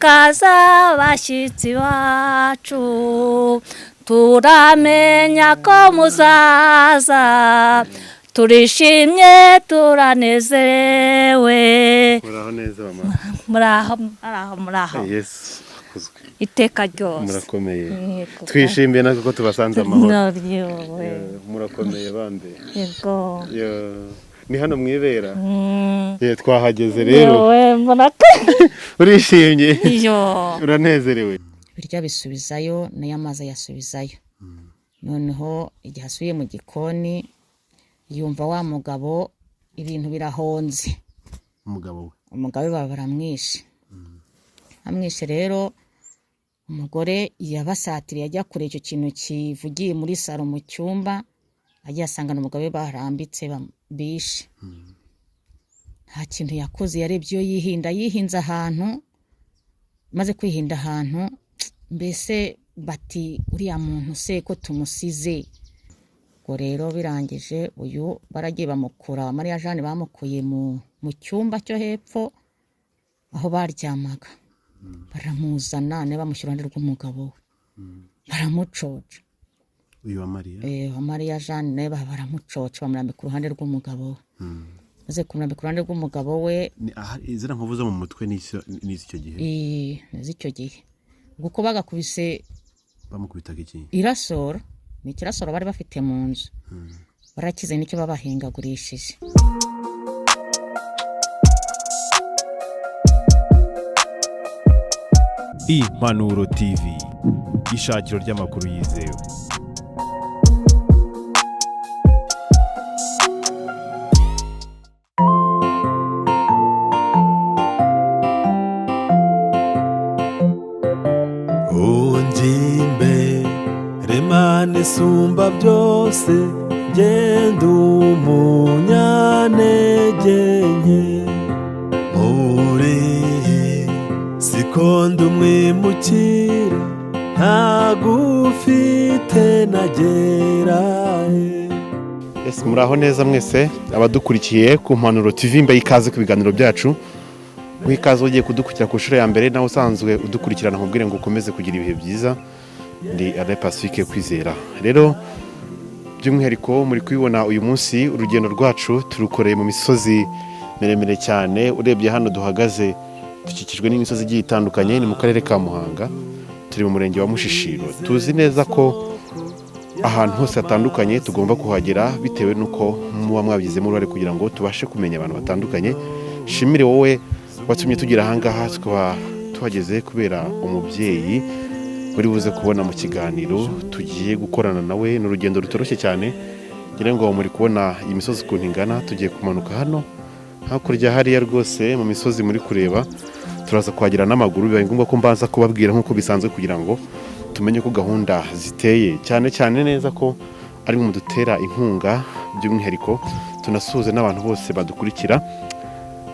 Murakaza bashyitsi bacu, turamenya ko muzaza, turishimye, turanezerewe. Muraho neza, mama? Muraho, muraho, muraho. Yesu akuzwe. Iteka ryose. Murakomeye? Yego. Twishimiye natwe ko tubasanze amahoro. Naryowe. Murakomeye bambe? Yego. Yo, ni hano mwibera? Mm. Ye, twahageze rero. Yewe, muraka Urishimye? Iyo. Uranezerewe? Ibiryo abisubizayo, nayo amazi ayasubizayo. Noneho igihe asubiye mu gikoni, yumva wa mugabo ibintu birahonze. Umugabo we? Umugabo we baba baramwishe. Amwishe rero, umugore yabasatiriye ajya kure icyo kintu kivugiye muri salo mu cyumba, agiye asangana umugabo we barambitse bishe. Nta kintu yakoze, yarebye iyo yihinda, yihinze ahantu. Maze kwihinda ahantu, mbese bati: "Uriya muntu se ko tumusize?" Ubwo rero birangije, uyu baragiye bamukura, Mariya Jeanne bamukuye mu cyumba cyo hepfo aho baryamaga, baramuzana nawe bamushyira iruhande rw'umugabo we, baramucoca. Uyu wa Mariya? Wa Mariya Jeanne nawe baramucoca, bamurambika uruhande rw'umugabo we. Maze kumurambika uruhande rw'umugabo we, Ni aha izina nkovu zo mu mutwe ni icyo gihe? Ni z'icyo gihe, kuko bagakubise. Bamukubitaga iki? Irasoro, ni ikirasoro bari bafite mu nzu, barakize, nicyo babahingagurishije. Impanuro TV, ishakiro ry'amakuru yizewe. Ungimbe remana isumba byose, genda umunyantege nke muri iyi sikondo, umwimukira ntagufite nagerahe. Yes, muraho neza mwese abadukurikiye ku Mpanuro TV, mbaye ikaze ku biganiro byacu. Guha ikaze ugiye kudukurikira ku nshuro ya mbere, nawe usanzwe udukurikirana nkubwire ngo ukomeze kugira ibihe byiza. Ndi Alain Pacifique Kwizera. Rero by'umwihariko muri kubibona, uyu munsi urugendo rwacu turukoreye mu misozi miremire cyane. Urebye hano duhagaze, dukikijwe n'imisozi igiye itandukanye. Ni mu karere ka Muhanga, turi mu murenge wa Mushishiro. Tuzi neza ko ahantu hose hatandukanye tugomba kuhagera bitewe n'uko muba mwabigizemo uruhare kugira ngo tubashe kumenya abantu batandukanye. Shimire wowe watumye tugera ahangaha, tukaba tuhageze kubera umubyeyi uri buze kubona mu kiganiro tugiye gukorana nawe. Ni urugendo rutoroshye cyane, ngira ngo muri kubona iyi misozi ukuntu ingana. Tugiye kumanuka hano hakurya hariya rwose mu misozi muri kureba, turaza kuhagera n'amaguru. Bibaye ngombwa ko mbanza kubabwira nk'uko bisanzwe kugira ngo tumenye uko gahunda ziteye, cyane cyane neza ko ari mu dutera inkunga. By'umwihariko tunasuhuze n'abantu bose badukurikira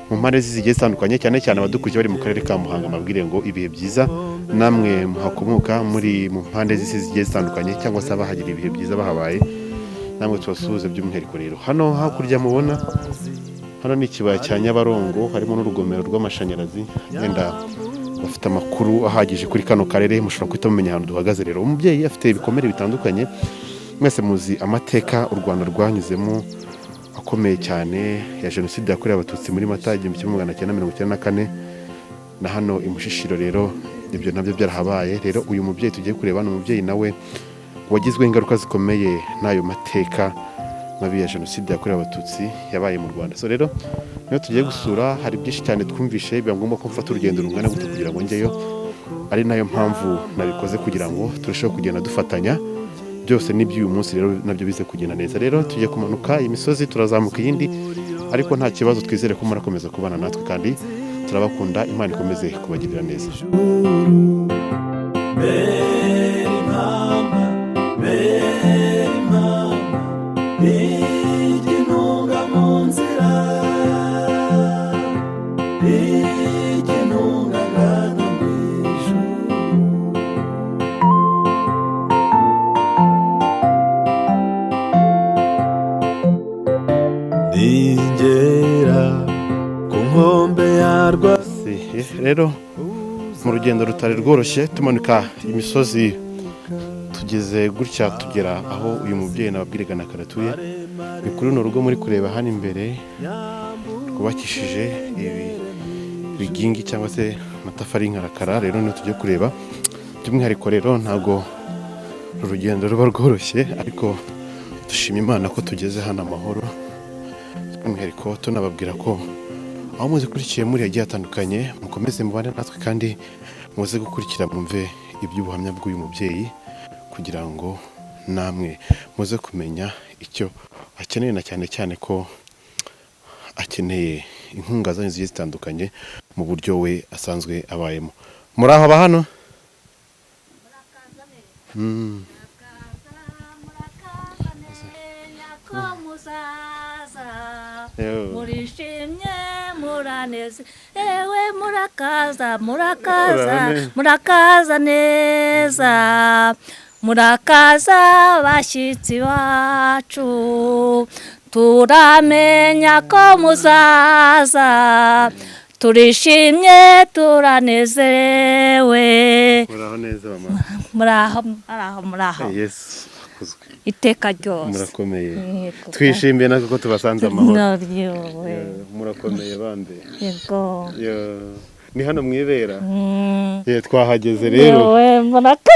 mu mpande zigiye zitandukanye, cyane cyane abadukurikira bari mu karere ka Muhanga. Mabwire ngo ibihe byiza namwe muhakomoka muri mu mpande z'isi zigiye zitandukanye, cyangwa se abahagira ibihe byiza bahabaye, namwe tubasuhuze by'umwihariko. Rero hano hakurya mubona hano ni ikibaya cya Nyabarongo, harimo n'urugomero rw'amashanyarazi. Wenda bafite amakuru ahagije kuri kano karere, mushobora guhita mumenya ahantu duhagaze. Rero umubyeyi afite ibikomere bitandukanye. Mwese muzi amateka u Rwanda rwanyuzemo akomeye cyane ya Jenoside yakorewe Abatutsi muri Mata 1994, na hano i Mushishiro rero ibyo nabyo byarahabaye. Rero uyu mubyeyi tugiye kureba ni umubyeyi nawe wagizweho ingaruka zikomeye n'ayo mateka mabi ya Jenoside yakorewe Abatutsi yabaye mu Rwanda. So rero niyo tugiye gusura, hari byinshi cyane twumvishe, biba ngombwa ko mfata urugendo rungana gute kugira ngo njyeyo, ari nayo mpamvu nabikoze kugira ngo turusheho kugenda dufatanya byose n'iby'uyu munsi, rero nabyo bize kugenda neza. Rero tugiye kumanuka iyi misozi, turazamuka iyindi, ariko nta kibazo, twizere ko murakomeza kubana natwe kandi turabakunda. Imana ikomeze kubagirira neza. Meri mama, Meri mama, iginunga mu nzira, iginunga ngana mu ijuru. Ningera ku nkombe yarwa. Rero mu Urugendo rutari rworoshye, tumanuka imisozi, tugeze gutya tugera aho uyu mubyeyi nababwiraga na kare atuye. Ni kuri runo rugo muri kureba hano imbere, rwubakishije ibi bigingi cyangwa se amatafari y'inkarakara. Rero niyo tujye kureba by'umwihariko. Rero ntabwo uru rugendo ruba rworoshye, ariko dushima Imana ko tugeze hano amahoro. By'umwihariko tunababwira ko aho muzikurikiye muri hagiye hatandukanye, mukomeze mubane natwe kandi muze gukurikira mwumve iby'ubuhamya bw'uyu mubyeyi, kugira ngo namwe muze kumenya icyo akeneye, na cyane cyane ko akeneye inkunga zanyu zigiye zitandukanye mu buryo we asanzwe abayemo. Muri aho aba hano. Yewe. Murishimye, muraneze, ewe murakaza, murakaza. Urabone. Murakaza neza, murakaza bashyitsi bacu. Turamenya ko muzaza, turishimye, turanezerewe. Muraho neza, mama? Muraho, muraho, muraho. Yesu akuzwe. Iteka ryose. Murakomeye? Yego. Twishimiye natwe ko tubasanze amahoro. Naryowe. Murakomeye bambe? Yego. Yo, ni hano mwibera? Mm. Ye, twahageze rero. Yewe, muraka.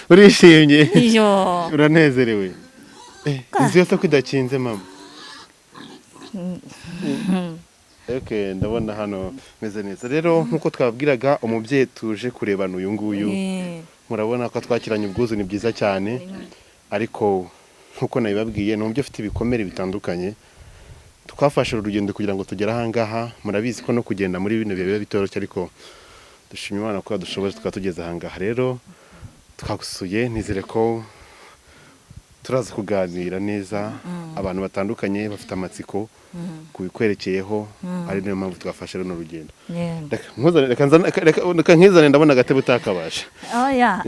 Urishimye? Iyo. Uranezerewe? Inzu yose ko idakinze, mama? Okay, ndabona hano meze neza. Rero nk'uko twabwiraga, umubyeyi tuje kurebana uyu nguyu, murabona ko twakiranye ubwuzu, ni byiza cyane. Ariko nk'uko nabibabwiye, ni umubyeyi ufite ibikomere bitandukanye. Twafashe uru rugendo kugira ngo tugere ahangaha. Murabizi ko no kugenda muri bino bihe biba bitoroshye, ariko dushima Imana ko yadushoboje tukaba tugeze ahangaha. Rero twagusuye, nizere ko turaza kuganira neza. Abantu batandukanye bafite amatsiko ku bikwerekeyeho, ari niyo mpamvu twafashe runo rugendo. Yego. Reka reka nkizane, ndabona agatebe utakabasha. Oya.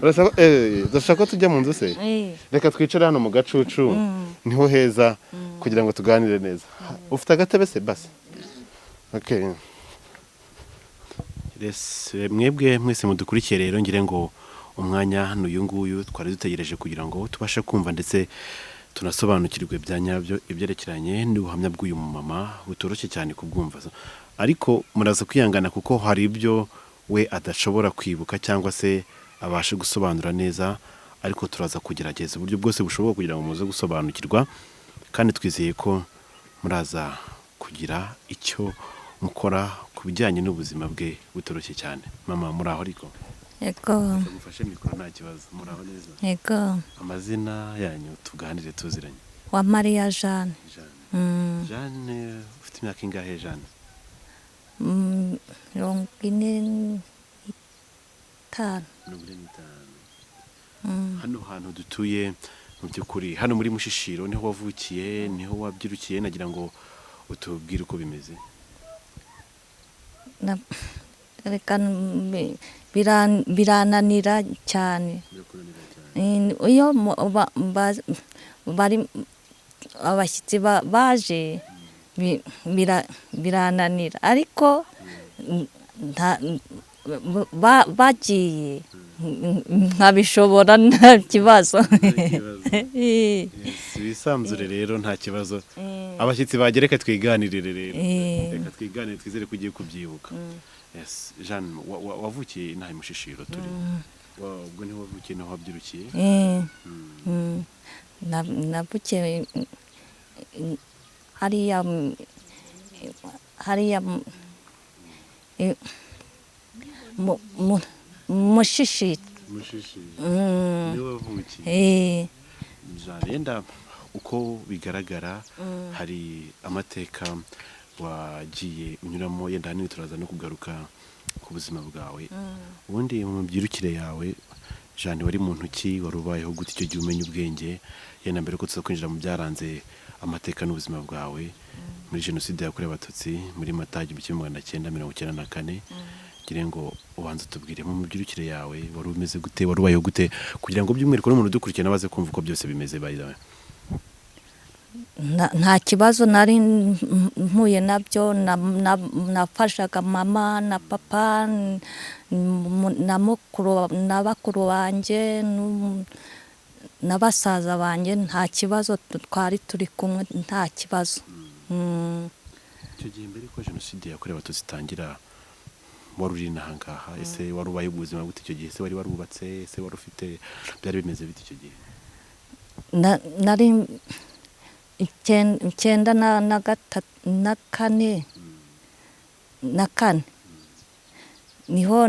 Urashaka ko tujya mu nzu se? Eh. Reka twicare hano mu gacucu, niho heza kugira ngo tuganire neza. Ufite agatebe se? Basi, okay. Yes, mwebwe mwese mudukurikiye rero, ngire ngo umwanya ni uyu nguyu twari dutegereje kugira ngo tubashe kumva ndetse tunasobanukirwe bya nyabyo ibyerekeranye n'ubuhamya bw'uyu mumama butoroshye cyane kubwumva, ariko muraza kwihangana kuko hari ibyo we adashobora kwibuka cyangwa se abashe gusobanura neza, ariko turaza kugerageza uburyo bwose bushoboka kugira ngo muze gusobanukirwa, kandi twizeye ko muraza kugira icyo mukora ku bijyanye n'ubuzima bwe butoroshye cyane. Mama, muri aho ariko? Yego. Mufashe mikoro, nta kibazo. Muri aho neza? Yego. Amazina yanyu, tuganire tuziranye. Wa Mariya Jeanne. Jeanne. Mm. Jeanne, ufite imyaka ingahe, Jeanne? 45. 45. Hano hantu dutuye, mu by'ukuri hano muri Mushishiro niho wavukiye, niho wabyirukiye? Nagira ngo utubwire uko bimeze. Reka birananira cyane. Iyo bari abashyitsi baje birananira, ariko bagiye nkabishobora nta kibazo. Yes, wisanzure rero, nta kibazo. Abashyitsi bagere, reka twiganirire rero. Reka twiganire, twizere ko ugiye kubyibuka. Yes, Jeanne, wavukiye inaha i Mushishiro turi? Ubwo niho wavukiye, niho wabyirukiye? Eh, navukiye hariya hariya Mushishiro. Mushishiro. Mm. Niho wavukiye? Eh. Jeanne, yenda uko bigaragara hari amateka wagiye unyuramo, yenda ahanini turaza no kugaruka ku buzima bwawe. Ubundi mu myirukire yawe, Jeanne, wari muntu ki? Wari ubayeho gute icyo gihe umenya ubwenge? Yenda mbere ko tuza kwinjira mu byaranze amateka n'ubuzima bwawe muri Jenoside yakorewe Abatutsi muri Mata 1994, ngira ngo ubanze utubwire mu myirukire yawe wari umeze gute, wari ubayeho gute, kugira ngo by'umwihariko n'umuntu udukurikiye nawe aze kumva uko byose bimeze, by the way. Nta kibazo nari mpuye nabyo. Nafashaga mama na papa na mukuru na bakuru banjye na basaza banjye. Nta kibazo, twari turi kumwe, nta kibazo. Icyo gihe mbere ko jenoside yakorewe Abatutsi itangira, wari uri n'ahangaha? Ese wari ubaye ubuzima gute icyo gihe? Ese wari warubatse? Ese wari ufite, byari bimeze bite icyo gihe? Nari icyenda na gatatu na kane, na kane niho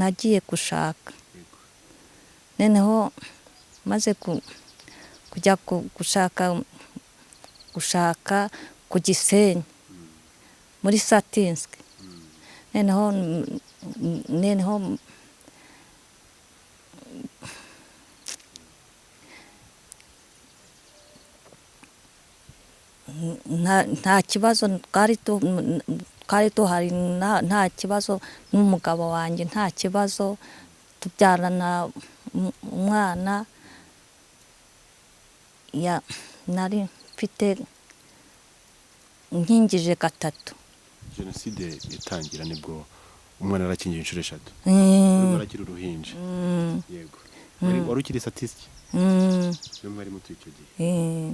nagiye gushaka. Noneho maze kujya gushaka ku Gisenyi muri Satinski. Noneho nta kibazo twari duhari, nta kibazo n'umugabo wanjye, nta kibazo, tubyarana umwana. Ya nari mfite nkingije gatatu. Jenoside itangira nibwo umwana yarakingiye inshuro eshatu? Mm. Wari akiri uruhinja? Yego. Wari ukiri Satisiki? Mm. Niyo mwari muto icyo gihe? Eh.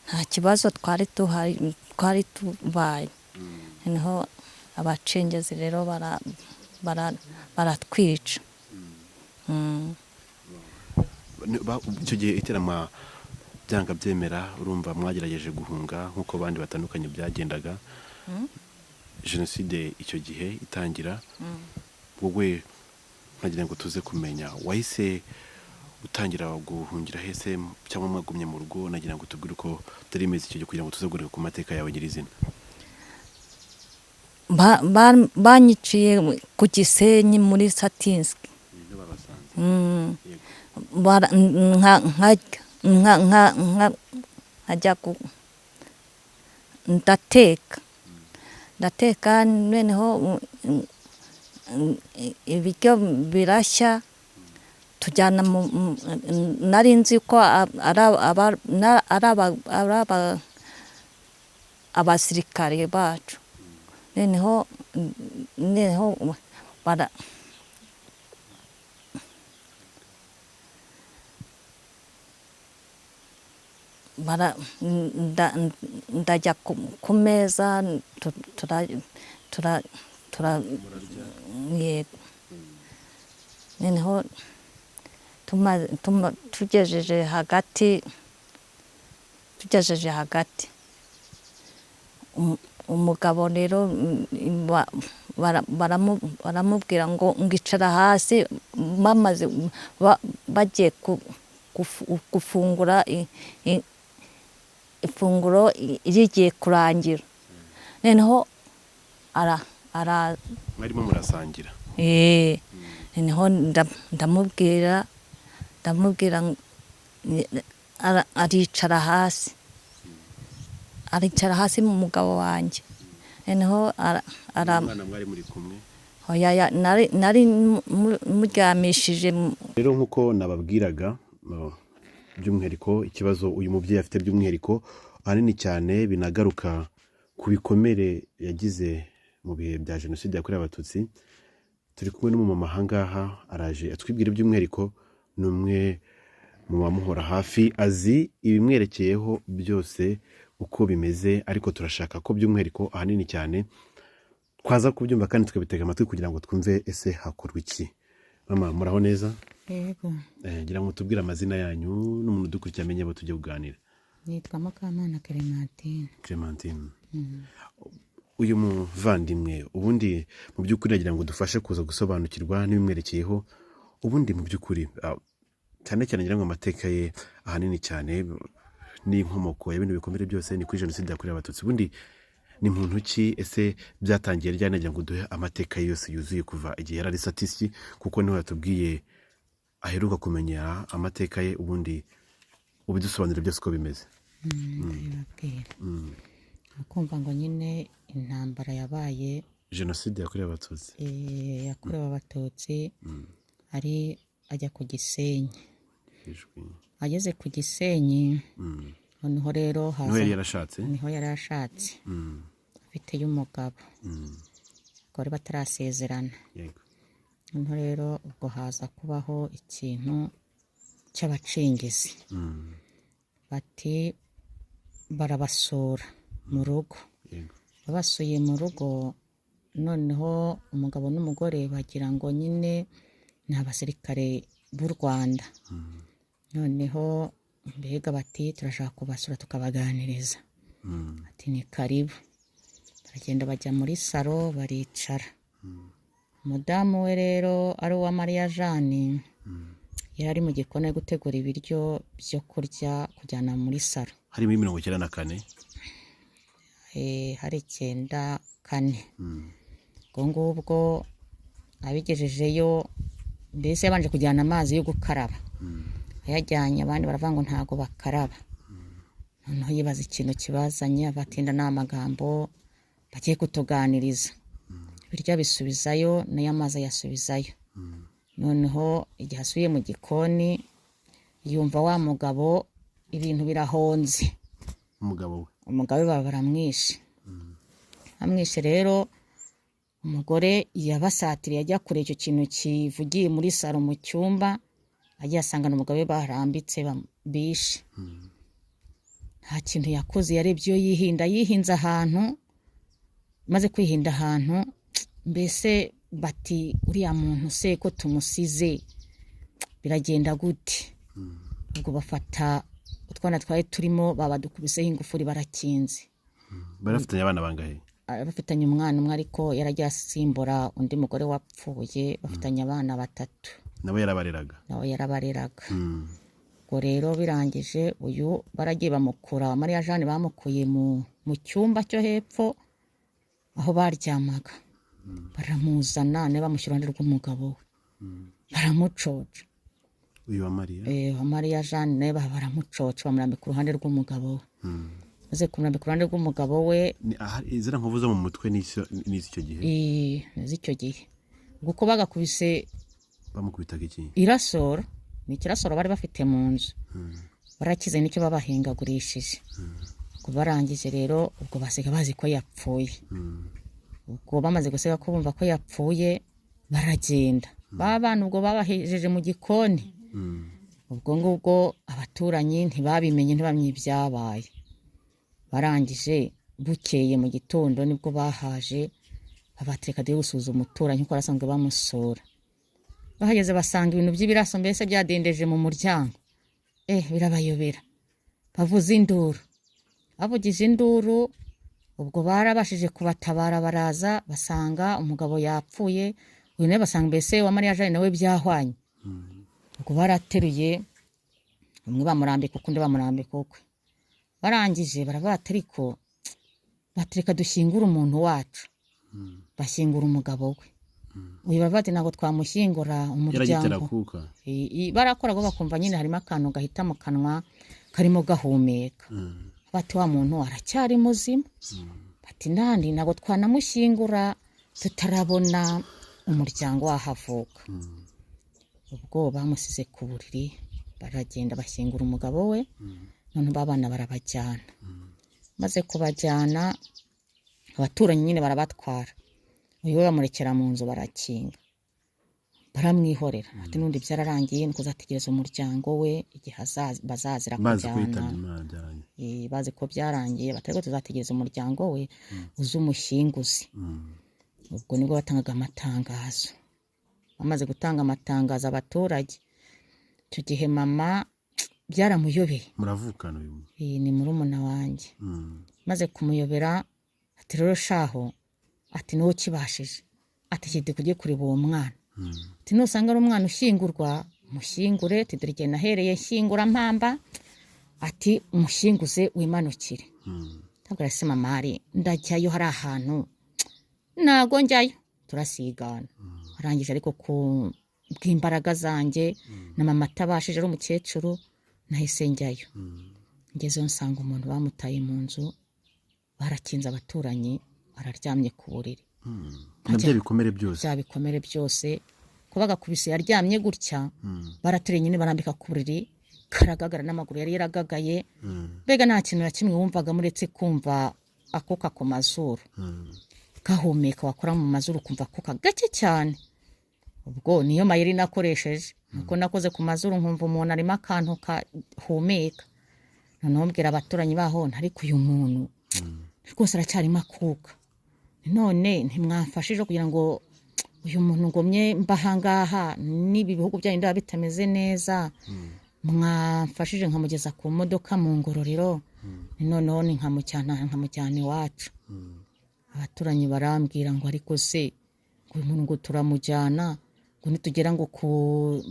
Nta kibazo twari duhari, twari tubaye. Noneho abacengezi rero baratwica. Icyo gihe iterama byanga byemera, urumva mwagerageje guhunga nk'uko abandi batandukanye byagendaga. Jenoside icyo gihe itangira, wowe nkagira ngo tuze kumenya, wahise utangira guhungira hese, cyangwa mwagumye mu rugo? Nagira ngo tubwire uko byari bimeze icyo gihe kugira ngo tuze kugaruka ku mateka yawe nyirizina. Banyiciye ku Gisenyi muri Satinski. Babasanze? Nkajya ndateka, ndateka, noneho ibiryo birashya, tujyana mu nari nzi ko ari abasirikare bacu. Noneho bara bara ndajya ku meza, tura tura tura yego. Noneho tugejeje hagati, umugabo rero baramubwira ngo ngicara hasi. Bamaze bagiye gufungura, ifunguro rigiye kurangira, noneho ara Mwarimo murasangira? Eh, noneho ndamubwira aricara hasi mu mugabo wanjye. Noneho ara Umwana mwari muri kumwe? Oya, nari muryamishije. Rero nk'uko nababwiraga, by'umwihariko ikibazo uyu mubyeyi afite, by'umwihariko ahanini cyane binagaruka ku bikomere yagize mu bihe bya jenoside yakorewe Abatutsi. Turi kumwe n'umumama ahangaha, araje atwibwira. By'umwihariko ni umwe mu bamuhora hafi, azi ibimwerekeyeho byose uko bimeze, ariko turashaka ko by'umwihariko ahanini cyane twaza kubyumva kandi tukabitega amatwi kugira ngo twumve ese hakorwa iki. Mama, muraho neza? Yego. Ngira ngo tubwire amazina yanyu n'umuntu udukurikiye amenye abo tujya kuganira. Nitwa Mukamana Clementine. Clementine, uyu muvandimwe ubundi mu by'ukuri nagira ngo dufashe kuza gusobanukirwa n'ibimwerekeyeho. Ubundi mu by'ukuri cyane cyane ngira ngo amateka ye ahanini cyane n'inkomoko ya bino bikomere byose ni kuri jenoside yakorewe Abatutsi. Ubundi ni muntu ki? Ese byatangiye ryari? Nagira ngo duhe amateka ye yose yuzuye kuva igihe yari ari Satisiki, kuko niho yatubwiye aheruka kumenya amateka ye. Ubundi ubidusobanurire byose uko bimeze. Ndabibabwira. Ukumva ngo nyine intambara yabaye, jenoside yakorewe Abatutsi. Yakorewe Abatutsi, ari ajya ku Gisenyi. Ijwi. Ageze ku Gisenyi, noneho rero Niho haza yari yarashatse? Niho yari ashatse, afiteyo umugabo, ubwo bari batarasezerana. Noneho rero ubwo haza kubaho ikintu cy'abacengezi, bati barabasura mu rugo. Babasuye mu rugo, noneho umugabo n'umugore bagira ngo nyine ni abasirikare b'u Rwanda. Noneho mbega bati turashaka kubasura tukabaganiriza. Ati ni karibu. Baragenda bajya muri saro baricara. Umudamu we rero ari uwa Mariya Jani, yari ari mu gikoni ari gutegura ibiryo byo kurya kujyana muri saro. Hari muri 94? Hari 94. Ubwo ngubwo abigejejeyo, mbese yabanje kujyana amazi yo gukaraba, ayajyanye abandi baravuga ngo ntago bakaraba. Noneho yibaza ikintu kibazanye, batinda n'amagambo bagiye kutuganiriza. Ibiryo abisubizayo, nayo amazi ayasubizayo. Noneho igihe asubiye mu gikoni, yumva wa mugabo ibintu birahonze. Umugabo we? Umugabo we baba baramwishe. Amwishe rero, umugore yabasatiriye ajya kure icyo kintu kivugiye muri saro mu cyumba, agiye asangana umugabo we barambitse bishe. Nta kintu yakoze, yarebye iyo yihinda, yihinze ahantu. Maze kwihinda ahantu, mbese bati uriya muntu se ko tumusize biragenda gute? Ubwo bafata utwana twari turimo, babadukubiseho ingufuri barakinze. Bari bafitanye abana bangahe? Bafitanye umwana umwe, ariko yaragiye asimbura undi mugore wapfuye. Bafitanye abana batatu. Nawe yarabareraga? Nawe yarabareraga. Ubwo rero birangije, uyu baragiye bamukura, Mariya Jane bamukuye mu cyumba cyo hepfo aho baryamaga, baramuzana nawe bamushyira iruhande rw'umugabo we, baramucoca. Uyu wa Mariya? Wa Mariya Jane nawe baramucoca, bamurambika uruhande rw'umugabo we. Maze kumurambika uruhande rw'umugabo we, Ni aha izina nkovu zo mu mutwe n'iz'icyo gihe? Z'icyo gihe, ubwo uko bagakubise. Bamukubitaga iki? Irasoro, ni ikirasoro bari bafite mu nzu, barakize, nicyo babahingagurishije. Ubwo barangije rero, ubwo basiga bazi ko yapfuye. Ubwo bamaze gusiga ko bumva ko yapfuye, baragenda ba bana ubwo babahejeje mu gikoni. Ubwo ngubwo abaturanyi ntibabimenye, ntibamenye ibyabaye. Barangije bukeye mu gitondo nibwo bahaje, babatereka de gusuzuma umuturanyi kuko barasanzwe bamusura. Bahageze basanga ibintu by'ibiraso mbese byadendeje mu muryango, birabayobera, bavuza induru. Bavugije induru, ubwo barabashije kubatabara, baraza basanga umugabo yapfuye, uyu nawe basanga mbese wa Mariya Jane nawe byahwanye. Ubwo barateruye umwe bamurambika ukundi, bamurambika ukwe. Barangije baravuga ati ariko batereka dushyingure umuntu wacu. Bashyingura umugabo we. Uyu baravuga ati ntabwo twamushyingura Yaragitera umuryango. Kuka? Barakoraga bakumva nyine harimo akantu gahita mu kanwa karimo gahumeka. Bati wa muntu aracyari muzima. Bati nandi ntabwo twanamushyingura tutarabona umuryango wahavuka. Ubwo bamusize ku buriri, baragenda bashyingura umugabo we. Noneho abana barabajyana. Maze kubajyana, abaturanyi nyine barabatwara, uyu we bamurekera mu nzu, barakinga, baramwihorera. Ati n'undi byararangiye, ni kuzategereza umuryango we igihe bazazira Bazi ko kujyana. yitabye Imana byarangiye. Bazi ko byarangiye, batari ko tuzategereza umuryango we uze umushyinguzi. Ubwo nibwo batangaga amatangazo. Bamaze gutanga amatangazo abaturage, icyo gihe mama byaramuyobeye. Muravukana uyu muntu? Ni murumuna wanjye. Maze kumuyobera, ati rero shaho, ati niwe ukibashije, ati kidi kujye kureba uwo mwana, ati nusanga ari umwana ushyingurwa mushyingure, ati dore igihe nahereye nshyingura mpamba, ati umushyinguze wimanukire. Ntabwo arase mama, ari ndajyayo, hari ahantu ntago njyayo turasigana. Arangije ariko ku bw'imbaraga zanjye na mama atabashije ari umukecuru, nahise njyayo. Ngezeyo nsanga umuntu bamutaye mu nzu, barakinze abaturanyi, araryamye ku buriri. Na bya bikomere byose? Bya bikomere byose, kuba gakubise yaryamye gutya, barateruye nyine barambika ku buriri. Karagagara, n'amaguru yari yaragagaye. Mbega nta kintu na kimwe wumvaga muretse kumva akuka ku mazuru gahumeka, wakora mu mazuru ukumva akuka gake cyane. Ubwo niyo mayeri nakoresheje, nuko nakoze ku mazuru nkumva umuntu arimo akantu kahumeka. Noneho mbwira abaturanyi baho, ariko uyu muntu rwose aracyarimo akuka, none ntimwamfashije kugira ngo uyu muntu ngomye mbahangaha, n'ibi bihugu byanyu ndaba bitameze neza, mwamfashije nkamugeza ku modoka mu Ngororero, noneho ni nkamujyana iwacu. Abaturanyi barambwira ngo ariko se ngo uyu muntu ngo turamujyana, ngo nitugera ngo ku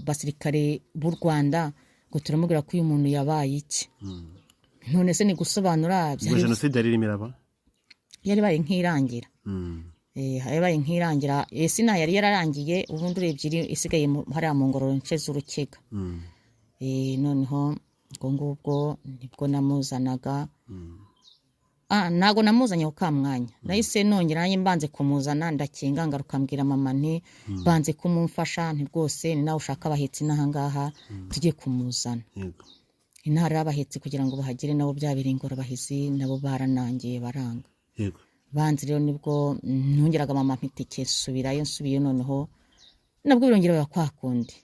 basirikare b'u Rwanda ngo turamubwira ko uyu muntu yabaye iki? None se ni gusobanura Ubwo jenoside yari irimo iraba? Yari ibaye nk'irangira. Yabaye nk'irangira. Sina yari yararangiye, ubundi urebye iri isigaye hariya mu Ngororero nce z'Urukiga. Noneho ubwo ngubwo nibwo namuzanaga. Ntago namuzanye ku kamwanya, nahise nongera nanjye mbanze kumuzana ndakinga, ngaruka mbwira mama nti banze kumumfasha, nti rwose ni nawe ushaka abahetsi n'ahangaha tujye kumuzana. Intara y'abahetsi kugira ngo bahagere nabo byabera ingorabahizi, nabo baranangiye baranga. Banze rero nibwo nongeraga mama mpitike subirayo, nsubiyeyo noneho nabwo birongera biba kwa kundi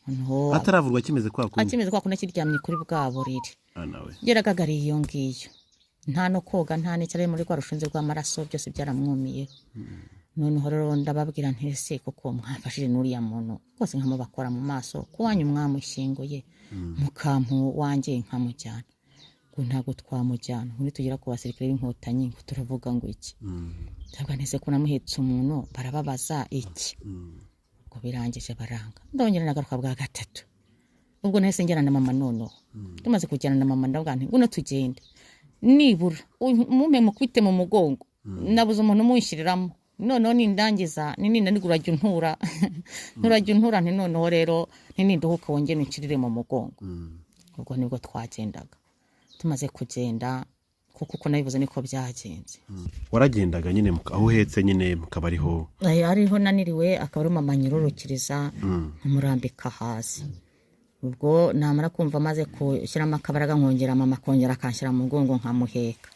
noneho. Ataravurwa, kimeze kwa kundi? Akimeze kwa kundi, akiryamye kuri bwa buriri. Ah, nawe. Yaragagariye iyo ngiyo, nta no koga, nta n'icyo, ari muri rwa rushunzi rw'amaraso, byose byaramwumiyeho. Noneho rero ndababwira nti ese koko mwamfashije n'uriya muntu rwose nkamubakora mu maso, ko wanyu mwamushyinguye mukampu wanjye nkamujyana? Ngo ntabwo twamujyana, ngo nitugera ku basirikare b'Inkotanyi ngo turavuga ngo iki? Ndavuga nti ese ko namuhetse umuntu barababaza iki? Ubwo birangije baranga, ndongera nagaruka bwa gatatu. Ubwo nahise njyana na mama. Noneho tumaze kujyana na mama ndavuga nti nguno tugende, nibura mumpe mukubite mu mugongo, nabuze umuntu umushyiriramo. Noneho nindangiza ninanirwa urajya untura, nturajya untura, nti noneho rero nininduhuka wongere unshyirire mu mugongo. Ubwo nibwo twagendaga. Tumaze kugenda, kuko uko nabivuze niko byagenze. Waragendaga nyine aho uhetse nyine mukaba ariho? Ariho naniriwe, akaba ari mama nyirurukiriza, nkamurambika hasi. Ubwo namara kumva amaze gushyiramo akabaraga nkongera mama akongera akanshyira mu mugongo nkamuheka.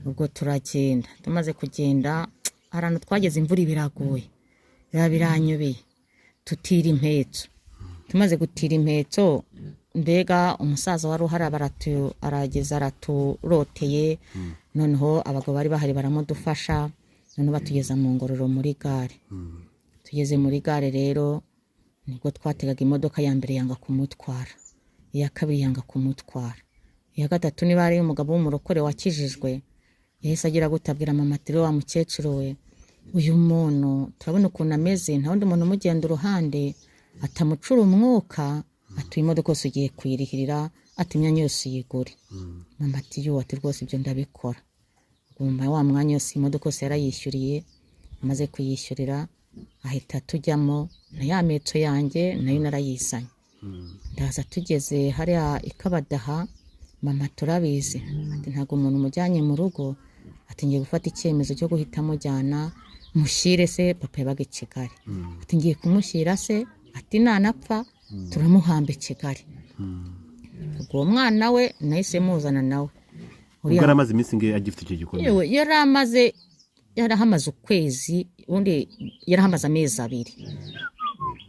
Ubwo turagenda. Tumaze kugenda ahantu twageze imvura ibiraguye, biba biranyobeye, tutira impetso. Tumaze gutira impetso, mbega umusaza wari uhari arageza araturoteye. Noneho abagabo bari bahari baramudufasha, noneho batugeza mu Ngororero muri gare. Tugeze muri gare rero nibwo twategaga imodoka ya mbere yanga kumutwara, iya kabiri yanga kumutwara, iya gatatu niba ari umugabo w'umurokore wakijijwe yahise agira gute, abwira mama ati wa mukecuru we, uyu muntu turabona ukuntu ameze, nta wundi muntu umugenda uruhande atamucura umwuka, ati iyi modoka yose ugiye kuyirihirira, ati imyanya yose uyigure. Mama ati yo, ati rwose ibyo ndabikora. Ubwo mama wa mwanya yose imodoka yose yarayishyuriye. Amaze kuyishyurira ahita tujyamo na ya metso yanjye nayo narayizanye, ndaza. Tugeze hariya ikabadaha, mama turabizi ati ntabwo umuntu umujyanye mu rugo, ati ngiye gufata icyemezo cyo guhita mujyana mushyire se, papa yabaga i Kigali, ati ngiye kumushyira se, ati nanapfa turamuhamba i Kigali. Ubwo uwo mwana we nahise muzana nawe. Ubwo yari amaze iminsi nge agifite icyo gikomere? Yewe, yari amaze, yarahamaze ukwezi, ubundi yarahamaze amezi 2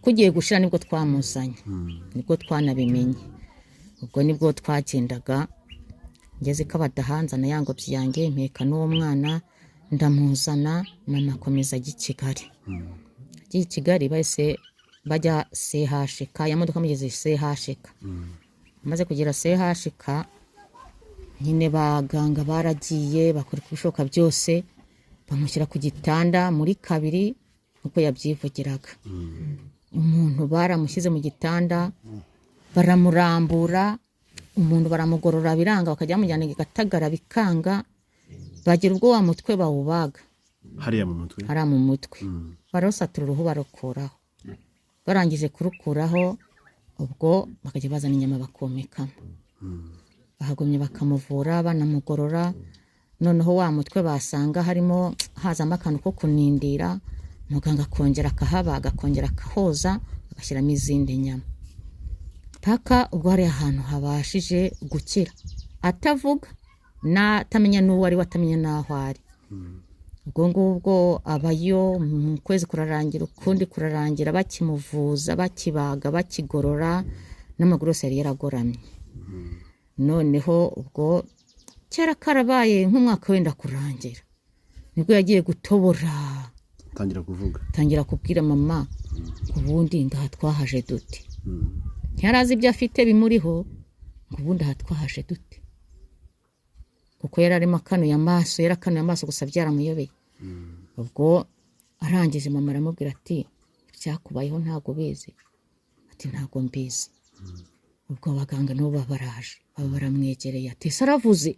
kugiye gushira nibwo twamuzanye, nibwo twanabimenye. Ubwo nibwo twagendaga, ngeze ko abadahanzana ya ngobyi yanjye, mpeka n'uwo mwana ndamuzana. Mama akomeza ajya i Kigali. Agiye i Kigali bahise bajya CHK, ya modoka mugeze CHK. Amaze kugera CHK nyine baganga baragiye bakora ibishoboka byose, bamushyira ku gitanda muri kabiri nk'uko yabyivugiraga. Umuntu baramushyize mu gitanda baramurambura, umuntu baramugorora biranga, bakajya bamujyana i Gatagara bikanga, bagira ubwo wa mutwe bawubaga. Hariya mu mutwe? Hariya mu mutwe barawusatura, uruhu barukuraho. Barangije kurukuraho, ubwo bakajya bazana inyama bakomekamo. Bahagumye bakamuvura banamugorora, noneho wa mutwe basanga harimo hazamo akantu ko kunindira, muganga akongera akahabaga, akongera akahoza, agashyiramo izindi nyama. Paka ubwo hari ahantu habashije gukira, atavuga n'atamenya n'uwo ari we, atamenya n'aho ari. Ubwo ngubwo abayo, mu kwezi kurarangira, ukundi kurarangira, bakimuvuza, bakibaga, bakigorora, n'amaguru yose yari yaragoramye. Noneho ubwo kera karabaye, nk'umwaka wenda kurangira, nibwo yagiye gutobora. Tangira kuvuga. Tangira kubwira mama ngo ubundi ngaha twahaje dute? Ntiyari azi ibyo afite bimuriho. Ngo ubundi aha twahaje dute? Kuko yari arimo akanuye amaso, yari akanuye amaso gusa, byaramuyobeye. Ubwo arangije, mama aramubwira ati: "Ibyakubayeho ntabwo ubizi?" Ati: "Ntabwo mbizi." Ubwo abaganga nabo baba baraje, baba baramwegereye, ati: "Ese aravuze?"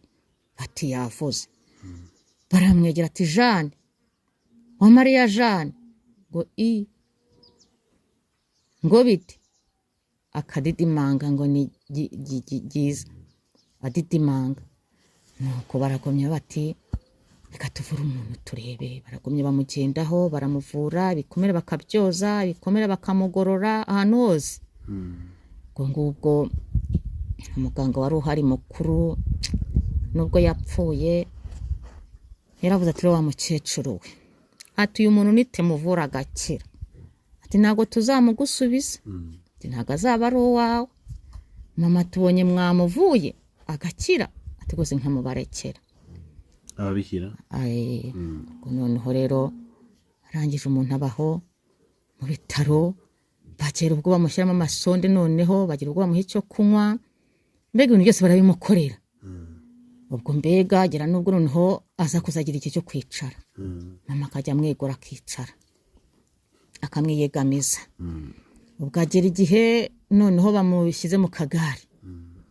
Ati: "Yavuze." Baramwegera, ati: "Jane wa Mariya, Jane." Ngo i ngo bite? Akadidimanga ngo ni byiza, adidimanga. Nuko baragumya bati: "Reka tuvure umuntu turebe." Baragumya bamugendaho, baramuvura, ibikomere bakabyoza, ibikomere bakamugorora ahantu hose. Ubwo ngubwo umuganga wari uhari mukuru, nubwo yapfuye, yaravuze ati: "Wa mukecuru we," ati, "uyu muntu nitemuvura agakira," ati, "ntabwo tuzamugusubiza," ati, "ntabwo azaba ari uwawe." Mama tubonye mwamuvuye agakira, ati rwose nkamubarekera. Ababikira. Aye, ubwo noneho rero arangije, umuntu abaho mu bitaro, bagera ubwo bamushyiramo amasonde, noneho bagira ubwo bamuha icyo kunywa, mbega ibintu byose barabimukorera. Ubwo mbega agera n'ubwo noneho aza kuzagira igihe cyo kwicara, mama akajya amwegura akicara, akamwiyegamiza. Ubwo agera igihe noneho bamushyize mu kagare,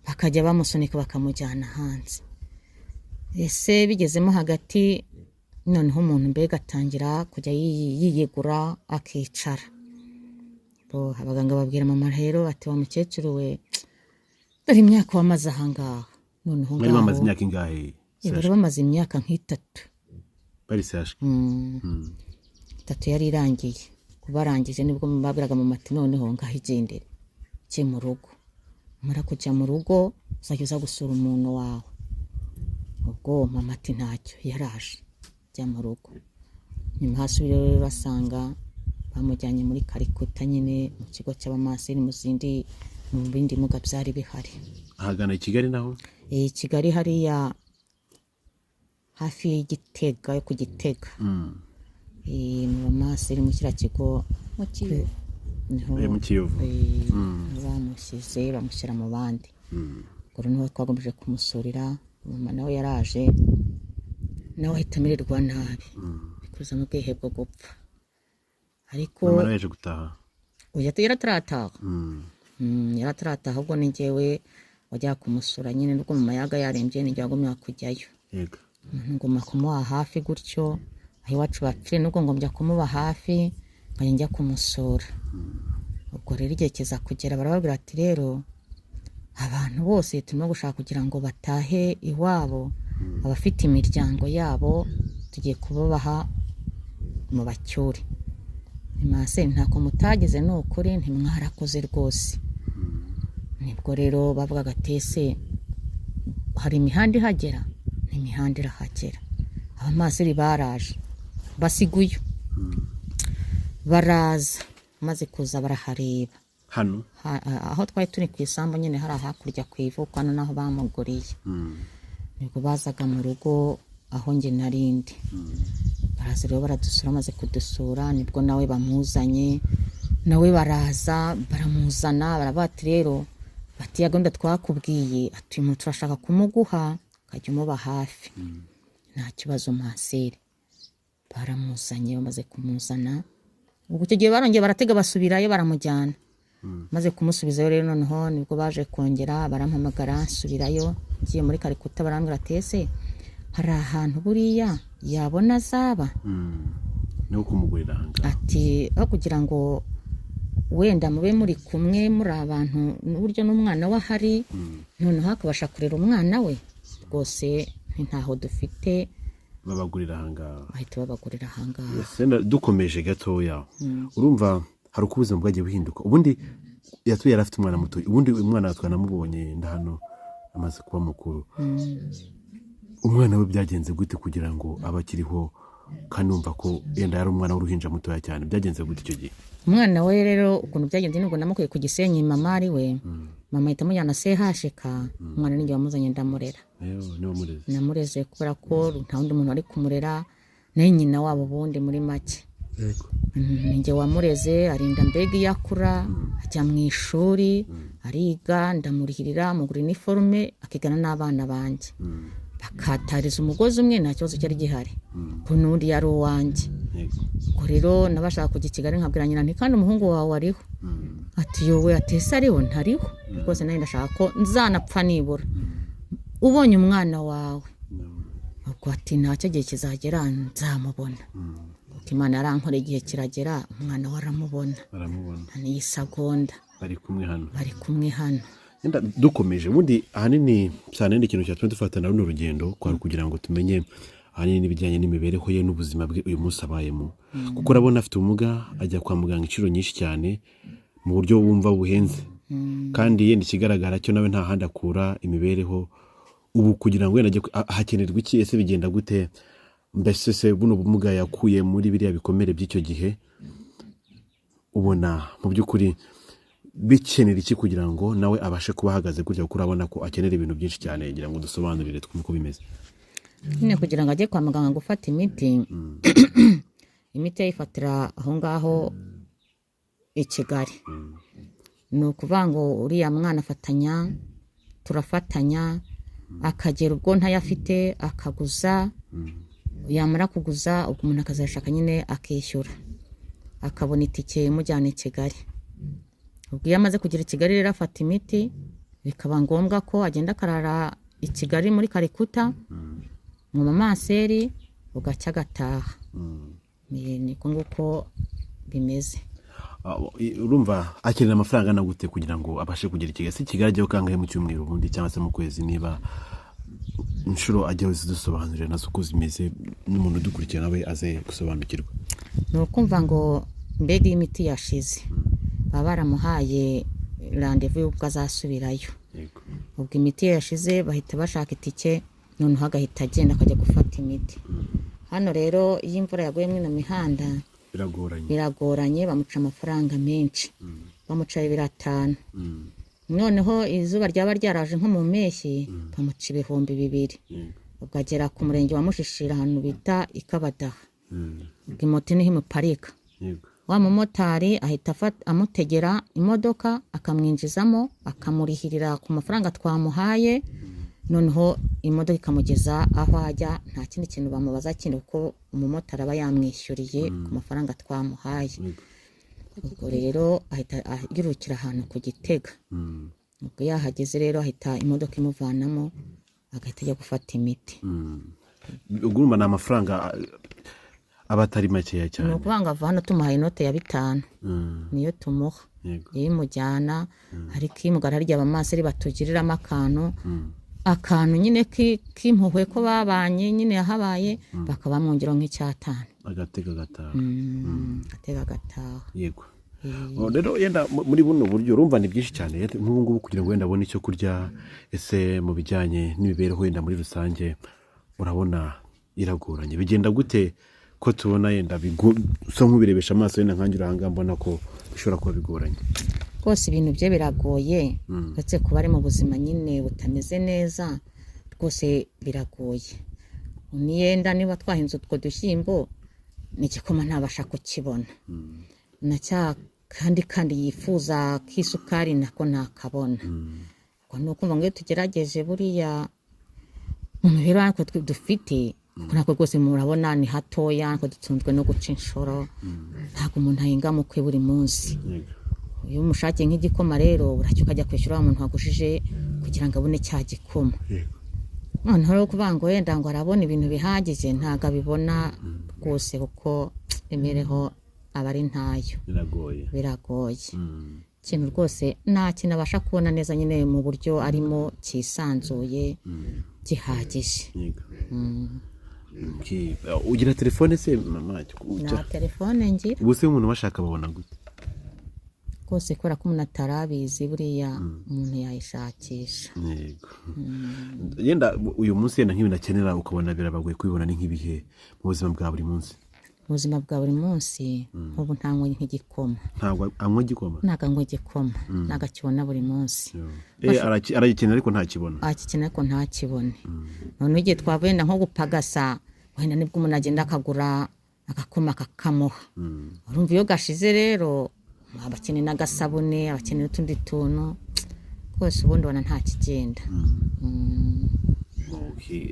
bakajya bamusunika bakamujyana hanze. Ese bigezemo hagati, noneho umuntu mbega atangira kujya yiyegura akicara. Bo abaganga babwira mama rero bati: "Wa mukecuru we, dore imyaka wamaze ahangaha noneho." Bari bamaze Ngaho imyaka ingahe? Bari bamaze imyaka nk'itatu. Bari sehashwe. Itatu yari irangiye. Kubarangije nibwo babwiraga mama ati: "Noneho ngaho igendere, ujye mu rugo, umara kujya mu rugo uzajya uza gusura umuntu wawe." Ubwo mama ati: "Ntacyo." Yaraje ajya mu rugo, nyuma hasubira rero basanga bamujyanye muri Karikuta nyine, mu kigo cy'abamaseri, mu zindi, mu bindi bimuga byari bihari. Ahagana i Kigali naho? Kigali hariya hafi y'Igitega, yo ku Gitega. Mu bamaseri, mu kiriya kigo. Mu Kiyovu. Niho. Mu Kiyovu. Bamushyize, bamushyira mu bandi. Ubwo rero niho twagomeje kumusurira. Mama nawe yaraje, nawe ahita amererwa nabi, bikuzamo ubwihe bwo gupfa, ariko Mama nawe yaje gutaha? Oya, yaratarataha. Yaratarataha. Ahubwo ni njyewe wajyaga kumusura nyine, nubwo mama yaga yarembye, ni njye wagumyaga kujyayo. Nguma kumuba hafi gutyo, aho iwacu bapfire, nubwo ngombya kumuba hafi, nkajya njya kumusura. Ubwo rero igihe kiza kugera, barababwira ati: "Rero abantu bose turimo gushaka kugira ngo batahe iwabo, abafite imiryango yabo tugiye kubabaha mu bacyure." Nimase ntako mutagize, ni ukuri ntimwarakoze rwose. Nibwo rero bavugaga ati: "Ese hari imihanda ihagera?" Imihanda irahagera. Abamaseri baraje, basiguyo baraza, maze kuza barahareba. Hano? Aho twari turi ku isambu nyine, hari hakurya ku ivuko, hano naho bamuguriye. Nibwo bazaga mu rugo aho njye narindi, baraza rero baradusura. Bamaze kudusura, nibwo nawe bamuzanye, nawe baraza baramuzana, baravuga ati: "Rero," bati, "ya gahunda twakubwiye," ati, "uyu muntu turashaka kumuguha ukajya umuba hafi." Nta kibazo, maseri baramuzanye. Bamaze kumuzana, ubwo icyo gihe barongeye baratega basubirayo, baramujyana. Maze kumusubizayo rero, noneho nibwo baje kongera barampamagara, nsubirayo. Ngiye muri Karikuta, barambwira ati: "Ese hari ahantu buriya yabona azaba?" Niho kumugurira ahangaha. Ati: "Aho kugira ngo wenda mube muri kumwe, muri abantu, n'uburyo n'umwana we ahari, noneho akabasha kurera umwana we rwose, ntaho dufite." Babagurira ahangaha. Bahita babagurira ahangaha. Senda dukomeje gatoya, urumva hari uko ubuzima bwagiye buhinduka ubundi. Yatuye yari afite umwana muto. Ubundi uyu mwana twanamubonye nda hano amaze kuba mukuru. Umwana we byagenze gute kugira ngo abe akiriho, kandi wumva ko yenda yari umwana w'uruhinja mutoya cyane? Byagenze gute icyo gihe? Umwana we rero, ukuntu byagenze, nubwo namukuye ku Gisenyi, mama ari we, mama ahita amujyana CHK. Umwana ninjye wamuzanye, ndamurera. Yewe, niwe murezi? Namureze kubera ko nta wundi muntu wari kumurera, nawe nyina wabo ubundi muri make. Ninjye wamureze, arinda mbega iyo akura, ajya mu ishuri, ariga, ndamurihirira, mugura iniforume, akigana n'abana banjye, bakatariza umugozi umwe, nta kibazo cyari gihari, kuko n'ubundi yari uwanjye. Ubwo rero nabashaka kujya i Kigali, nkabwira nyina nti: "Kandi umuhungu wawe ariho?" Ati: "Yowe," ati: "Ese ariho?" Ntariho rwose, nanjye ndashaka ko nzanapfa nibura ubonye umwana wawe. Ubwo ati: "Ntacyo, gihe kizagera nzamubona," kuko Imana yarankoreye, igihe kiragera umwana we aramubona. Baramubona. N'iyi segonda. Bari kumwe hano? Bari kumwe hano. Yenda dukomeje, ubundi ahanini cyane ni ikintu cyatumye dufatana runo rugendo kwari kugira ngo tumenye ahanini n'ibijyanye n'imibereho ye n'ubuzima bwe uyu munsi abayemo, kuko urabona afite ubumuga, ajya kwa muganga inshuro nyinshi cyane mu buryo wumva buhenze, kandi yenda ikigaragara cyo nawe nta handi akura imibereho. Ubu kugira ngo wenda ajye hakenerwa iki? Ese bigenda gute? Mbese se buno bumuga yakuye muri biriya bikomere by'icyo gihe, ubona mu by'ukuri bikenera iki kugira ngo nawe abashe kuba ahagaze gutya? Kuko urabona ko akenera ibintu byinshi cyane. Ngira ngo dusobanurire twumve uko bimeze. Nyine kugira ngo ajye kwa muganga gufata imiti, imiti ayifatira aho ngaho i Kigali. Ni ukuvuga ngo uriya mwana afatanya, turafatanya, akagera ubwo ntayafite akaguza, yamara kuguza ubwo umuntu akazashaka nyine akishyura, akabona itike imujyana i Kigali. Ubwo iyo amaze kugera i Kigali rero afata imiti, bikaba ngombwa ko agenda akarara i Kigali muri Karikuta mu mamanseri, bugacya agataha. Niko nguko bimeze. Urumva akenera amafaranga angana gute kugira ngo abashe kugera i Kigali? Si Kigali ajyaho kangahe mu cyumweru ubundi, cyangwa se mu kwezi? Niba inshuro ajyaho zidusobanurira nazo uko zimeze, n'umuntu udukurikira nawe aze gusobanukirwa. Ni ukumva ngo mbega iyo imiti yashize baba baramuhaye randevu y'ubwo azasubirayo. Ubwo imiti iyo yashize bahita bashaka itike, noneho agahita agenda akajya gufata imiti. Hano rero iyo imvura yaguye muri ino mihanda Biragoranye. Biragoranye, bamuca amafaranga menshi, bamuca 5,000. Noneho izuba ryaba ryaraje nko mu mpeshyi, bamuca 2000. Ubwo agera ku murenge wa Mushishiro, ahantu bita i Kabadaha. Ubwo imoto niho imuparika. Wa mumotari ahita amutegera imodoka, akamwinjizamo, akamurihirira ku mafaranga twamuhaye, noneho imodoka ikamugeza aho ajya, nta kindi kintu bamubaza kindi, kuko umumotari aba yamwishyuriye ku mafaranga twamuhaye. Ubwo rero ahita yirukira ahantu ku Gitega. Ubwo yahageze rero ahita imodoka imuvanamo, agahita ajya gufata imiti. Ubwo urumva ni amafaranga aba atari makeya Ni cyane. ukuvuga ngo ava hano tumuhaye inote ya 5, niyo tumuha. Iyo imujyana, ariko iyo imugara harya abamaseri batugiriramo akantu nyine k'impuhwe ko babanye nyine yahabaye, bakaba bamwongeraho nk'icyatanu. Agatega agataha. Agatega agataha. Yego. Oh, rero yenda muri buno buryo urumva ni byinshi cyane. Yenda nk'ubu ngubu kugira ngo wenda abone icyo kurya, ese mu bijyanye n'imibereho wenda muri rusange urabona iragoranye? Bigenda gute ko tubona yenda usa nk'ubirebesha amaso, yenda nkanjye uri ahangaha mbona ko bishobora kuba bigoranye? Rwose ibintu bye biragoye, uretse kuba ari mu buzima nyine butameze neza, rwose biragoye. Niyenda niba twahinze utwo dushyimbo n'igikoma ntabasha kukibona, na cya kandi yifuza k'isukari nako ntakabona. Ubwo ni ukumva ngo iyo tugerageje buriya mu mibereho natwe dufite, kuko natwe rwose murabona ni hatoya, natwe dutunzwe no guca inshuro, ntabwo umuntu ahinga mu kwe buri munsi. Iyo umushakiye nk'igikoma rero, buracya ukajya kwishyura wa muntu wagujije kugira ngo abone cya gikoma. Noneho rero kuvuga ngo wenda ngo arabona ibintu bihagije, ntabwo abibona rwose, kuko imibereho aba ari ntayo. Biragoye. Biragoye. Ikintu rwose nta kintu abasha kubona neza nyine mu buryo arimo cyisanzuye gihagije. Yego. Okay. Ugira telefone se mama? Nta telefone ngira. Ubu se umuntu bashaka babona gute? Rwose kubera ko umuntu atarabizi, buriya umuntu yayishakisha. Yego, yenda uyu munsi yenda nk'ibintu akenera ukabona birabagoye kubibona, ni nk'ibihe mu buzima bwa buri munsi? Mu buzima bwa buri munsi, nk'ubu ntanywe nk'igikoma. Ntabwo anywa igikoma? Ntabwo anywa igikoma, ntabwo akibona buri munsi. Aragikenera ariko ntakibona. Akikenera ariko ntakibone. Noneho igihe twavuye wenda nko gupagasa, wenda nibwo umuntu agenda akagura agakoma kakamuha. Urumva iyo gashize rero, aba akeneye n'agasabune, aba akeneye n'utundi tuntu rwose, ubundi ubona nta kigenda. Okay.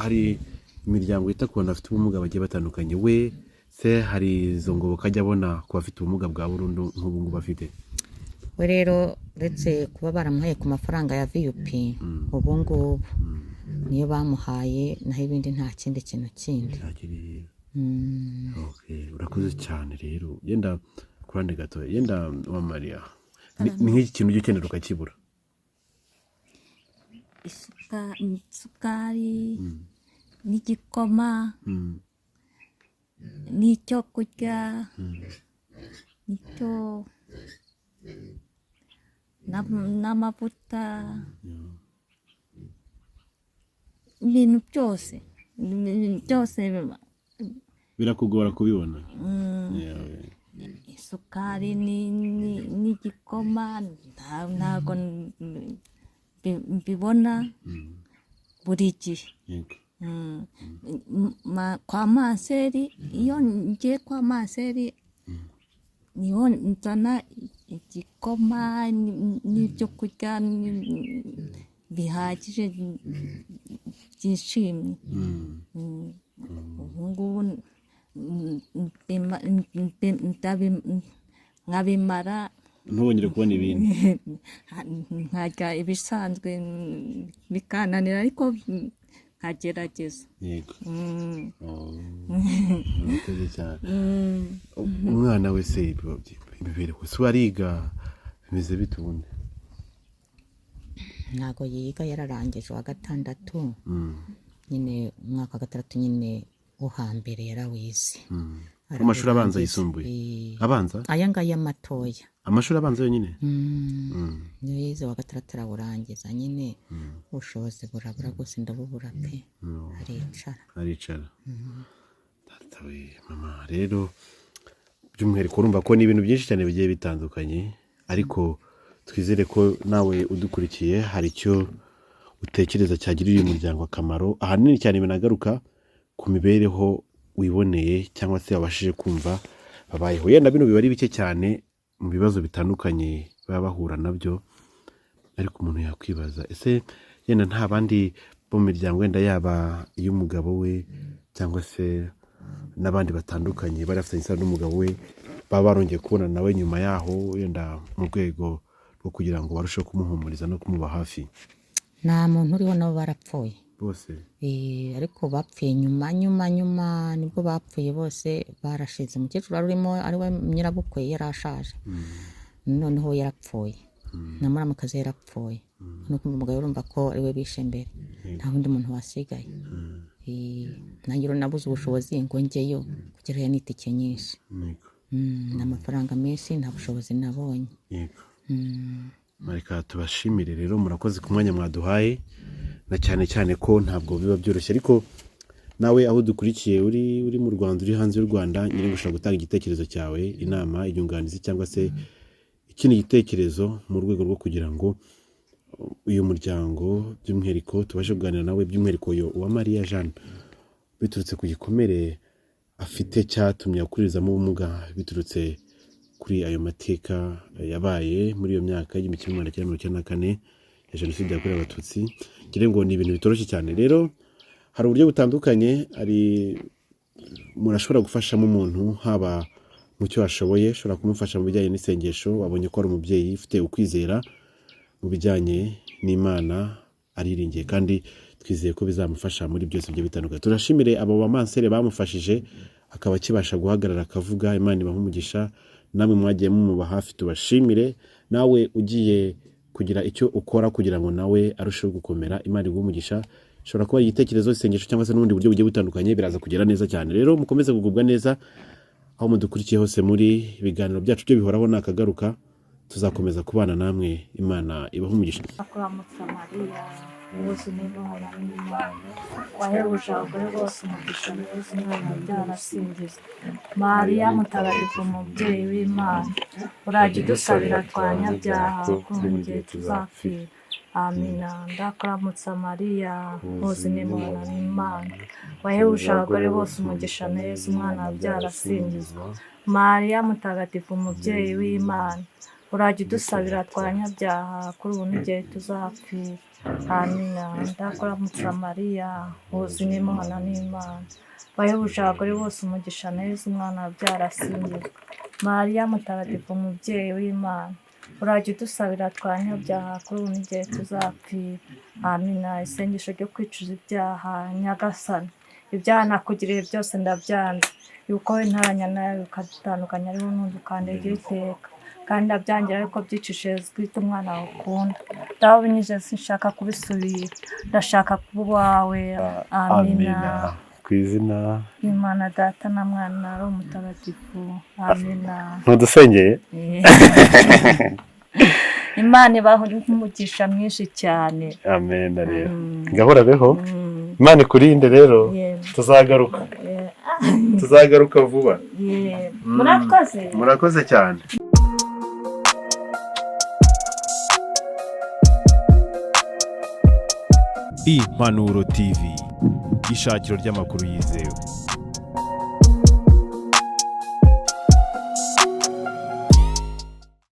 Hari imiryango yita ku bantu bafite ubumuga bagiye batandukanye. We se hari izo ngoboka ajya abona ku bafite ubumuga bwa burundu nk'ubu ngubu afite? We rero, uretse kuba baramuhaye ku mafaranga ya VUP, ubu ngubu niyo bamuhaye, naho ibindi nta kindi kintu kindi. Ntakiri. Okay, urakoze cyane. Rero yenda ku ruhande gato, yenda wa Mariya, ni nk'iki kintu ujya ukenera ukakibura? Isukari n'igikoma n'icyo kurya n'icyo n'amavuta, ibintu byose, ibintu byose. Birakugora kubibona? Yeah. Isukari n'igikoma ntago mbibona buri gihe. Kwa manseri, iyo ngiye kwa manseri niho nzana igikoma n'ibyo kurya bihagije byishimye. Ubu ngubu nkabimara. Ntubongere kubona ibindi. Nkarya ibisanzwe bikananira, ariko nkagerageza. Oh, murakoze cyane. Umwana we se imibereho se, ariga bimeze bite ubundi? Ntabwo yiga, yararangije uwa gatandatu nyine, umwaka wa gatandatu nyine wo hambere yarawize. Mu mashuri abanza, yisumbuye? Eh, Abanza? Aya ngaya matoya. Amashuri abanza yonyine? Niyo yize, wa gatandatu arawurangiza nyine. Ubushobozi burabura rwose, ndabubura pe, aricara. Aricara. Data we, mama, rero by'umwihariko urumva ko ni ibintu byinshi cyane bigiye bitandukanye, ariko twizere ko nawe udukurikiye hari icyo utekereza cyagirira uyu muryango akamaro, ahanini cyane binagaruka ku mibereho wiboneye cyangwa se wabashije kumva babayeho. Yenda bino biba ari bike cyane mu bibazo bitandukanye baba bahura nabyo, ariko umuntu yakwibaza: ese yenda nta bandi bo mu miryango, wenda yaba iy'umugabo we cyangwa se n'abandi batandukanye bari bafitanye isano n'umugabo we, baba barongeye kubona nawe nyuma yaho, wenda mu rwego rwo kugira ngo barusheho kumuhumuriza no kumuba hafi? Nta muntu uriho, nabo barapfuye. Bose? Eh, ariko bapfuye nyuma nyuma nyuma, nibwo bapfuye bose, barashize. Umukecuru wari urimo ari we nyirabukwe yari ashaje, noneho yarapfuye, na muramukazi yarapfuye. No kumva umugabo, urumva ko ari we bishe mbere, nta wundi muntu wasigaye. Eh, nanjye rero nabuze ubushobozi ngo njyeyo, kugerayo ni itike nyinshi. Ni amafaranga menshi, nta bushobozi nabonye. Reka tubashimire rero, murakoze ku mwanya mwaduhaye, na cyane cyane ko ntabwo biba byoroshye. Ariko nawe aho dukurikiye, uri mu Rwanda, uri hanze y'u Rwanda, nyine ushobora gutanga igitekerezo cyawe, inama, inyunganizi cyangwa se ikindi gitekerezo mu rwego rwo kugira ngo uyu muryango by'umwihariko tubashe kuganira nawe, by'umwihariko uyu uwa Mariya Jeanne, biturutse ku gikomere afite cyatumye akurizamo ubumuga, biturutse kuri ayo mateka yabaye muri iyo myaka y'1994 ya Jenoside yakorewe Abatutsi. Ngira ngo ni ibintu bitoroshye cyane. Rero hari uburyo butandukanye, hari umuntu ashobora gufashamo umuntu, haba mu cyo ashoboye, ushobora kumufasha mu bijyanye n'isengesho. Wabonye ko ari umubyeyi ufite ukwizera mu bijyanye n'Imana, ariringiye kandi twizeye ko bizamufasha muri byose bigiye bitandukanye. Turashimire abo bamansere bamufashije akaba akibasha guhagarara akavuga. Imana ibaha umugisha. Namwe mwagiye mumuba hafi, tubashimire. Nawe ugiye kugira icyo ukora kugira ngo nawe arusheho gukomera, Imana iguhe umugisha. Ishobora kuba ari igitekerezo, isengesho cyangwa se n'ubundi buryo bugiye butandukanye, biraza kugera neza cyane. Rero mukomeze kugubwa neza aho mudukurikiye hose muri ibiganiro byacu byo bihoraho nakagaruka. Tuzakomeza kubana namwe. Imana ibahe umugisha. Kuramutsa Mariya, wuzuye n'Imana, wahebuje abagore bose umugisha, mwiza umwana wabyara asingizwa. Mariya mutagatifu, umubyeyi w'Imana, urajya udusabira twanyabyaha kuri mu gihe tuzapfira. Amina. Ndakuramutsa Mariya, wuzuye n'Imana n'Imana, wahebuje abagore bose umugisha neza umwana wabyara asingizwa. Mariya mutagatifu, umubyeyi w'Imana, urajya udusabira twanyabyaha kuri ubu n'igihe tuzapfira. Amina. Ndakuramutsa Mariya, wuzuye n'Imana n'Imana, wahebuje abagore bose umugisha neza umwana wabyara asingizwa. Mariya mutagatifu, umubyeyi w'Imana, urajya udusabira twanyabyaha kuri ubu n'igihe tuzapfira. Amina. Isengesho ryo kwicuza ibyaha. Nyagasani, ibyaha nakugiriye byose ndabyanze, yuko we ntaranya nawe ukadutandukanya ariwo n'undi ukandegera iteka, kandi ndabyangira ariko byicishije twita umwana wawe ukunda. Dawe ubinyije sinshaka kubisubira, ndashaka kuba uwawe. Amina. Ku izina Imana Data na Mwana ari umutagatifu. Amina. Ntudusengeye. Imana ibaha umugisha mwinshi cyane. Amen. Rero gahora beho. Imana ikurinde rero. Yego. Tuzagaruka. Tuzagaruka vuba. Yeah. Murakoze. Murakoze cyane. Impanuro TV, ishakiro ry'amakuru yizewe.